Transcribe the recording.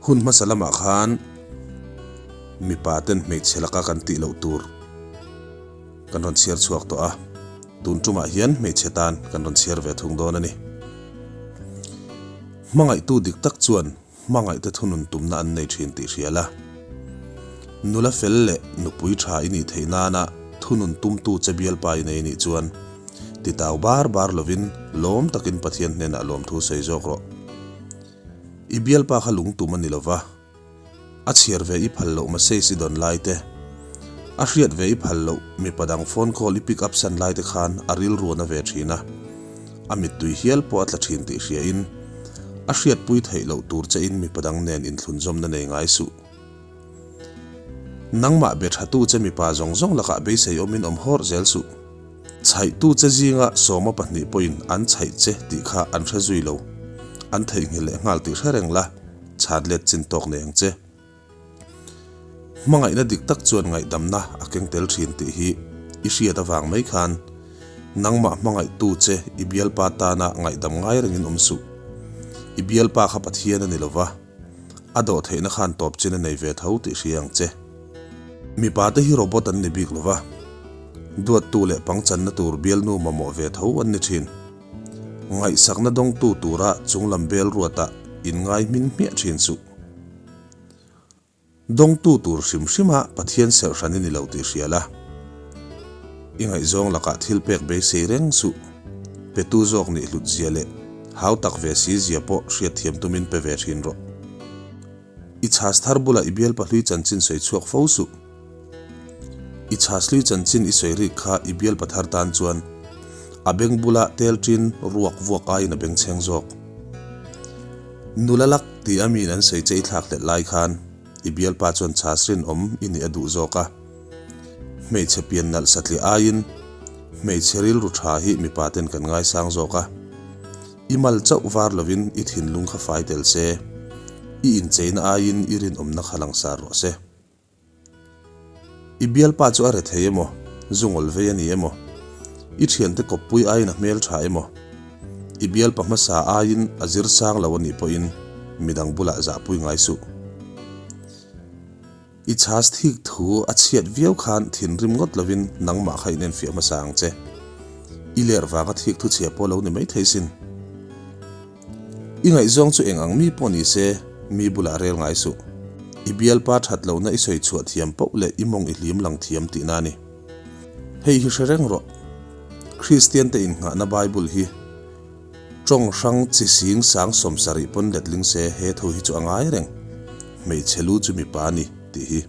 Hun hmasa lamah khan mipa ten hmeichhe laka kan tih loh tur kan rawn chhiar chhuak tawh a, tun tumah hian hmeichhe tan kan rawn chhiar ve thung dawn a ni. Hmangaihtu dik tak chuan hmangaihte thunun tumna an nei thin tih hria la. Nula fel leh nupui tha i nih theih nana thunun tumtu che bialpa i nei nih chuan titau bar bar lovin lawm takin Pathian hnenah lawmthu sawi zawk rawh. I bialpa kha lungtum a ni lova, a chhiar ve i phal loh message i dawn lai te, a hriat ve i phal loh mipa dang phone call i pick up san lai te khan a rilru a na ve thin a, a mittui hial pawh a tla thin tih hria in a hriatpui theih loh tur che in mipa dang nen inthlunzawmna nei ngai suh. Nangmah be tha tu che mipa zawng zawng lakah beisei awmin awm hawrh zel suh. Chhaihtu che zinga 12 pawhin an chhaih che tih kha an hre zui lo. An theihnghilh leh nghal tih hre reng la, chhat let chin tawk nei ang che. Hmangaihna dik tak chuan ngaihdamna a keng tel thin tih hi i hriat avang mai khan nangmah hmangaihtu che i bialpa tana ngaihdam ngai rengin awm suh. I bialpa kha Pathian a ni lova, a dawhtheihna khan tawp chin a nei ve tho tih hria ang che. Mipa te hi robot an ni bik lova, duattu leh pangchanna tur bialnu mamawh ve tho an ni thin. Ngaihsakna dawngtu tura chunglam bel ruatah inngai hmin hmiah thin suh. Dawngtu tur hrim hrima Pathian serh hran i ni lo tih hria la. I ngaihzawng lakah thil pek beisei reng suh. Petu zawk nih hlut zia leh hau tak ve si zia pawh hriatthiam tumin pe ve thin rawh. I chhas thar bulah i bial pahlui chanchin sawi chhuak fo suh. I chhas hlui chanchin i sawi rik kha i bial pathar tan chuan a beng bula tel ṭin ruak vuak aiin a beng chheng zawk. Nula lak ti a miin an sawi che i thlak hlet lai khan i bialpa chuan chhas rinawm i nih a duh zawk a. Hmeichhe pian nalh satliah aiin hmeichhe rilru ṭha hi mipa ten kan ngaisang zawk a. I mal chauh var lovin i thinlung kha fai tel se, i incheina aiin i rinawmna kha langsar rawh se. I bialpa chu a re thei emaw, zungawl vei a ni emaw, i thiante kawppui aiin a hmel tha emaw, i bialpa hmasa aiin a zir sang lo a nih pawhin midang bulah zahpui ngai suh. I chhas thik thu a chhiat viau khan thinrim ngawt lovin nangmah kha inenfiah hmasa ang che. I ler vanga thik thu chhia pawh lo ni maithei sin. I ngaihzawng chu eng ang mi pawh ni se, mi bulah rel ngai suh. I bialpa that lohna i sawi chhuah thiam poh leh i mawng i hlim lang thiam tihna a ni. Hei hi hre reng rawh. Kristiante innghahna Bible hi tawng hrang chi sing sang 70 pawn letling se he thu hi chu a ngai reng. Hmeichhe lu chu mipa a ni tih hi.